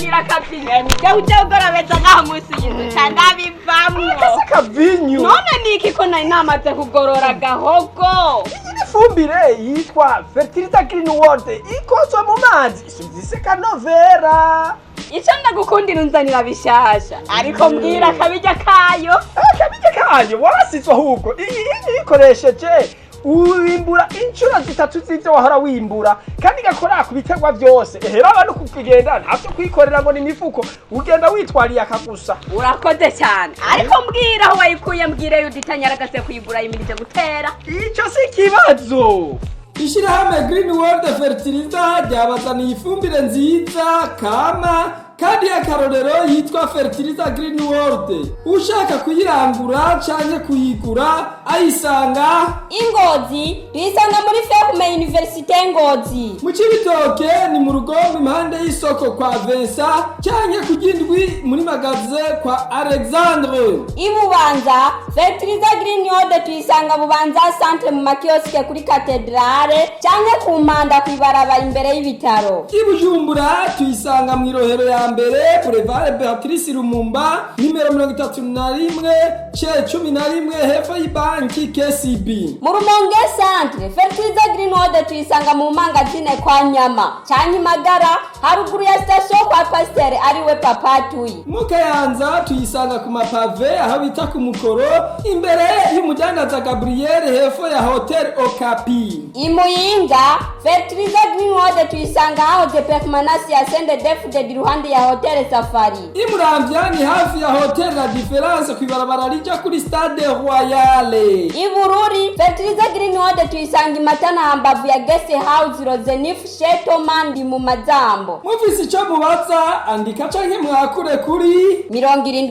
Nzanira akavinyu, nijya ujya ugorobeza ngaho munsi y'inzu, ca ndabivamwo. Akavinyu? None niki ko nari namaze kugorora agahogo? Iyi ni ifumbire yitwa Fertilizer Green World, ikozwe mu mazi, isuvise kanovera. Icyo ndagukundira, unzanira bishasha. Ariko mbwira akabirya kayo. Akabirya kayo warasizwe. Ahubwo iyi uyikoresheje wimbura inshuro zitatu z'ivyo wahora wimbura, kandi igakora ku biterwa vyose. Ehera abantu kugenda ntavyo kwikorera ngo ni imifuko, ugenda witwariye akagusa. Urakoze cyane, ariko mbwira aho wayikuye, mbwire yuditanyaragase kuyigura, yimirije gutera. Ico si ikibazo. Ishyirahamwe Green World Fertilizer ryabazaniye ifumbire nziza kama kandi y'akarorero yitwa Fertilizer Green World. Ushaka kuyirangura canke kuyigura, ayisanga Ingozi, tuyisanga muri Ferme Université Ngozi. Mu Cibitoke ni mu Rugombo, impande y'isoko kwa Vincent, canke ku Gindwi muri magasin kwa Alexandre. Ibubanza, Fertilizer Green World tuyisanga Bubanza centre, mu makiosque kuri katedrale, canke ku Mpanda, kw'ibarabara imbere y'ibitaro. I Bujumbura tuyisanga mu Irohero ya mbere, Boulevard Beatrice Lumumba, nimero 31 C 11, hepfo y'ibanki KCB. Mu Rumonge centre, Fertilizer Green World tuyisanga mu mangazine kwa Nyama, canke Imagara, haruguru ya station kwa pasiteri ariwe Papatuyi. Mu Kayanza tuyisanga ku mapave, aho bita ku mukoro, imbere y'umudandaza Gabriel, hepfo ya Hotel Okapi. Imuyinga, Fertilizer Green World tuyisanga hahoze permanence ya CNDD-FDD, iruhande ya Hotel Safari. Imuramvya ni hafi ya Hotel La Difference, kw'ibarabara rija kuri Stade Royale. Ibururi, Fertilizer Green World tuyisanga Imatana, hambavu ya Guest House Rozenif Shetomandi, mu Mazambo. Mufise ico mubaza, andika canke mwakure kuri 79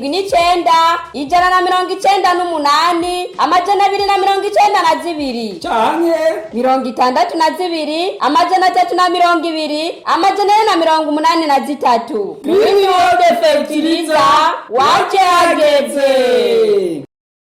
198 292 canke 62 320 483. Green World Fertilizer, waje hageze.